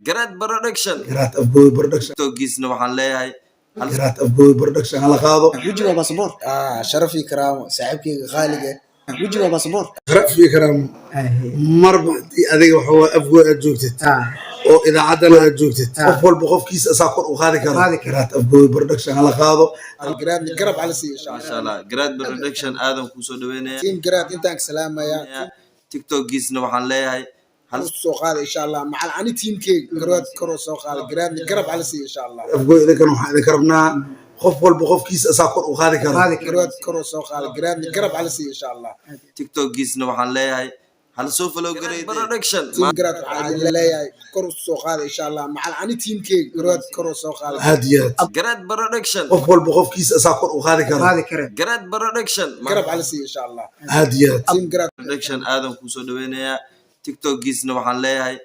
Garaad Production. Garaad Afgooy Production. TikTokgiisna waxaan leeyahay hal. Garaad Afgooy Production hala qaado. Wejiga waa baasaboor. Ah, sharaf iyo karaamo, saaxiibkayga qaaliga. Wejiga waa baasaboor. Sharaf iyo karaamo, marba haddii adiga waxa waa Afgooy aad joogtid oo idaacaddana aad joogtid, qof walba qofkiisa asaa kor u qaadi karo. Garaad Afgooy Production hala qaado. Garaadna garab cala siiyo, insha Allah. Maasha Allah, Garaad Production aadan kuusoo dhaweynaya. Team Garaad intaan ka salaamaya. TikTokgiisna waxaan leeyahay hal. Soo qaada, insha Allah, macal ani teamkeyga garaad koroo soo qaada, Garaadna garab cala siiyo, insha Allah. Afgooy idinkana waxaan idinka rabnaa qof walba qofkiisa asaa kor u qaadi karo. Garaad koroo soo qaada, Garaadna garab cala siiyo, insha Allah. TikTokgiisna waxaan leeyahay hal soo follow garay Production. Team Garaad waxaa idin leeyahay kor u soo qaada, insha Allah, macal ani teamkeyga garaad koroo soo qaada. Aad iyo aad. Garaad Production. Qof walba qofkiisa asaa kor u qaadi karo. Garaad Production. Garab cala siiyo, insha Allah. Aad iyo aad. Team Garaad. Production aadan kuusoo dhaweynayaa. TikTokgiisna waxaan leeyahay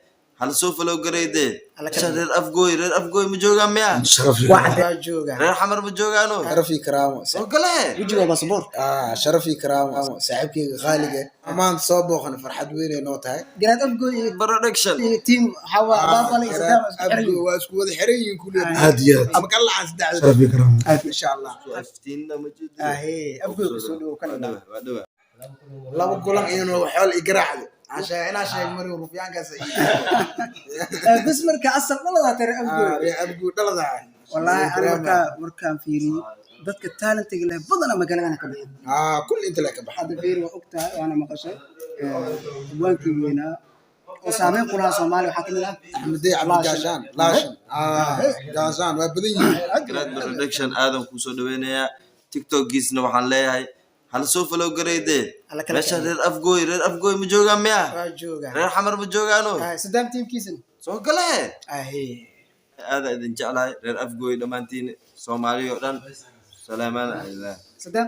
hal soo follow garay dee. Reer Afgooy, reer Afgooy ma joogaan miya? Sharaf iyo karaamo. Waa jooga. Reer Xamar ma joogaano? Sharaf iyo karaamo. Soo gale. Wejiga waa baasaboor. Ah, sharaf iyo karaamo, saaxiibkayga qaaliga, maanta soo booqan, farxad weyn ay noo tahay. Garaad Afgooy iyo Production. iyo team waxaa waa Baabale iyo Sadaam isku xiran Afgooy yihiin. Waa isku wada xiran yihiin kulligood. Aad iyo aad. Ama kala lacaan saddexda. Sharaf iyo karaamo. Insha Allah. Aftiinna ma jeedo. Ahee, Afgooy kusoo dhawow kan. Waa dhawa. Laba kulan iyo waxool i garaacdo aan sheegay inaan sheeg mari rufyaankaas. Bas marka asal dhaladaa tare Afgooy. Reer Afgooy dhalada. Wallaahi aan markaan fiiriyo dadka talentiga leh badana magaaladana ka bixin. Ah, kulli inta le ka baxa. Hadda fiiri, waa ogtahay waana maqashay, hawaankii weynaa oo saameyn ku lahaa Soomaaliya waxaa kamid ah Axmedey Cabdi Gaashaan, Laashan, ah, Gaashaan waa badan yihiin. Garaad Production aadan kuusoo dhaweynayaa. TikTokgiisna waxaan leeyahay hal soo follow garay dee. Hala kala. Meesha reer Afgooy, reer Afgooy ma joogaan miya? Waa jooga. Reer Xamar ma joogaano? Sadaam teamkiisana. Soo gale. Ahee. Aada idin jeclahay, reer Afgooy dhammaantiin, Soomaaliya oo dhan, salaamaan allah. Sadaam.